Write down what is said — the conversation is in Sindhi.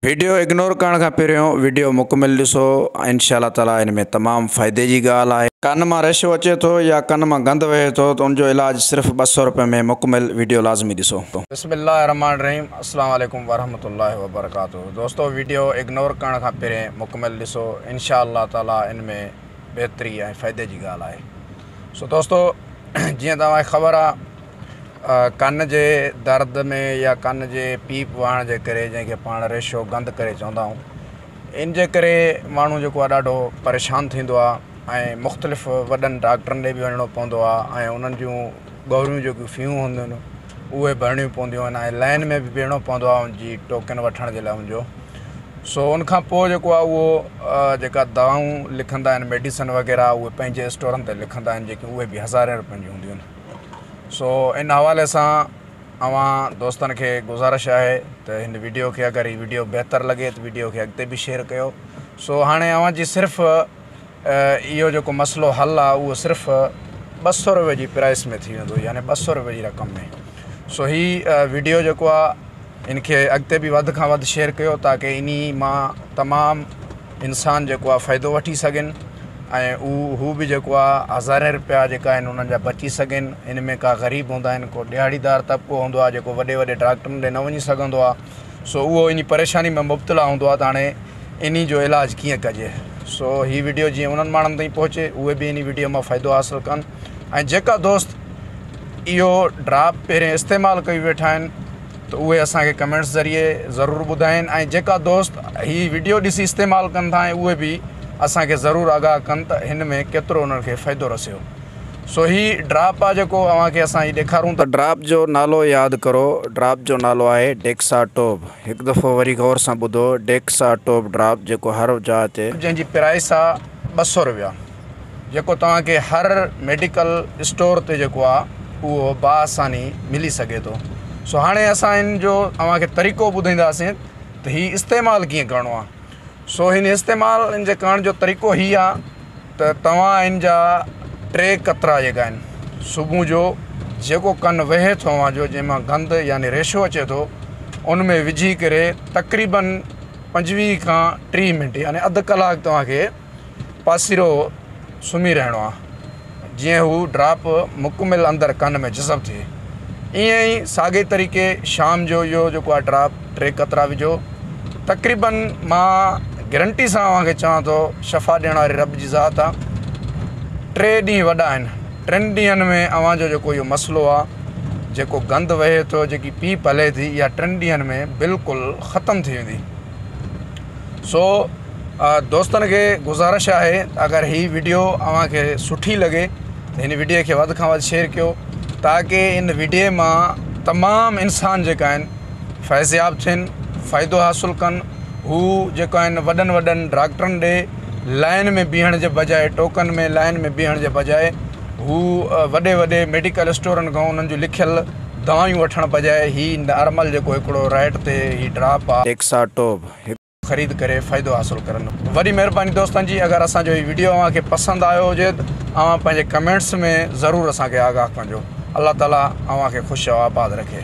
ويڊيو اگنور ڪرڻ کان پهريون ويڊيو مڪمل ڏسو انشاء الله تعالي ان ۾ تمام فائدي جي ڳالهه آهي. ڪن مان ريشو اچي ٿو يا ڪن مان گند وهي ٿو ته ان جو علاج صرف 200 روپين ۾ مڪمل ويڊيو لازمي ڏسو. بسم الله الرحمٰن الرحيم السلام عليڪم ورحمة الله وبرڪاته دوستو ويڊيو اگنور ڪرڻ کان پهرين مڪمل ڏسو انشاء الله تعالي ان ۾ بهتري ۽ فائدي جي ڳالهه آهي سو دوستو جيئن توهان کي خبر آهي ڪن جي درد ۾ يا ڪن جي پيپ وهڻ جي ڪري جنهن کي پاڻ ريشو گند ڪري چوندا آهيون ان جي ڪري ماڻهو جيڪو آهي ڏاڍو پريشان ٿيندو آهي ۽ مختلف وڏن ڊاڪٽرن ڏي به وڃڻو پوندو آهي ۽ انهن جون ڳوريون جيڪيون فيون هونديون آهن اهي ڀرڻيون پونديون آهن ۽ لائن ۾ به بيهڻو پوندو آهي ان جي ٽوڪن وٺڻ جي لاء ان جو سو ان کان پوء جيڪو آهي اهو جيڪا دوائون لکندا آهن ميڊيسن وغيره اهي پنهنجي اسٽورن تي لکندا آهن جيڪي اهي به هزارين روپين جون هونديون آهن سو ان حوالي سان اوهان دوستن کي گذارش آهي ته هن ويڊيو کي اگر هي ويڊيو بهتر لڳي ته ويڊيو کي اڳتي به شيئر ڪيو سو هاڻي اوهان جي صرف اهو جيڪو مسئلو حل آهي اهو صرف 200 روپيه جي پرائس ۾ ٿي ويندو يعني 200 روپيه جي رقم ۾ سو هي ويڊيو جيڪو آهي ان کي اڳتي به وڌ کان وڌ شيئر ڪيو تاڪه انهي مان تمام انسان جيڪو آهي فائدو وٺي سگهن ۽ هو به جيڪو آهي هزارين روپيا جيڪا آهن انهن جا بچي سگهن. ان ۾ ڪا غريب هوندا آهن، ڪو ڏهاڙيدار طبقو هوندو آهي جيڪو وڏي وڏي ڊاڪٽرن ڏي نه وڃي سگهندو آهي، سو اهو انهي پريشاني ۾ مبتلا هوندو آهي ته هاڻي انهي جو علاج ڪيئن ڪجي. سو هي وڊيو جيئن انهن ماڻهن تائين پهچي اهي به انهي وڊيو مان فائدو حاصل ڪن ۽ جيڪا دوست اهو ڊراپ پهرين استعمال ڪيو ويٺا آهن ته اهي اسان کي ڪمينٽس ذريعي ضرور ٻڌائين ۽ جيڪا دوست هي وڊيو ڏسي استعمال ڪن ٿا ۽ اهي به اسان کي ضرور آگاهه ڪن ته هن ۾ ڪيترو انهن کي فائدو رسيو. سو هي ڊراپ آ جيڪو اوهان کي اسان هي ڏيکارون ٿا. ڊراپ جو نالو ياد ڪرو، ڊراپ جو نالو آهي ڊيڪسا ٽوب. هڪ دفعو وري غور سان ٻڌو، ڊيڪسا ٽوب ڊراپ جيڪو هر جاء تي. جنهن جي پرائس آ 200 روپيا. جيڪو توهان کي هر ميڊيڪل اسٽور تي جيڪو آ اهو باآساني ملي سگهي ٿو. سو هاڻي اسان ان جو اوهان کي طريقو ٻڌائينداسين ته هي استعمال ڪيئن ڪرڻو آ. سو هن استعمال ان جي ڪرڻ جو طريقو هي آ ته توهان ان جا ٽي قطرا جيڪا آهن صبح جو جيڪو ڪن وهي ٿو اوهان جو جنهن مان گند يعني ريشو اچي ٿو ان ۾ وجهي ڪري تقريبن 25 کان 30 منٽ يعني اڌ ڪلاڪ توهان کي پاسيرو سمهي رهڻو آ جيئن هو ڊراپ مڪمل اندر ڪن ۾ جذب ٿئي. ائين ئي ساڳئي طريقي شام جو اهو جيڪو آ ڊراپ ٽي قطرا وجهو. تقريبن مان گرنٽي سان اوهان کي چوان ٿو شفا ڏيڻ واري رب جي ذات آ. ٽي ڏينهن وڏا آهن. ٽن ڏينهن ۾ اوهان جو جيڪو اهو مسئلو آ جيڪو گند وهي ٿو جيڪي پيپ هلي ٿي اها ٽن ڏينهن ۾ بلڪل ختم ٿي ويندي. سو دوستن کي گذارش آهي ته اگر هي وڊيو اوهان کي سٺي لڳي ته هن وڊيو کي وڌ کان وڌ شيئر ڪيو تاڪه ان وڊيو مان تمام انسان جيڪا آهن فيضياب ٿين فائدو حاصل ڪن هو جيڪا آهن وڏن وڏن ڊاڪٽرن ڏي لائن ۾ بيهڻ جي بجاء ٽوڪن ۾ لائن ۾ بيهڻ جي بجاء هو وڏي وڏي ميڊيڪل اسٽورن کان انهن جون لکيل دوائيون وٺڻ بجاء هي نارمل جيڪو هڪڙو ريٽ تي هي ڊراپ آ ڊيڪساٽوب هڪ. خريد ڪري فائدو حاصل ڪرن. وڏي مهرباني دوستن جي اگر اسان جو هي وڊيو اوهان کي پسند آيو هجي ته اوهان پنهنجي ڪمينٽس ۾ ضرور اسان کي آگاهه ڪنجو. الله تعالي اوهان کي خوش و آباد رکي.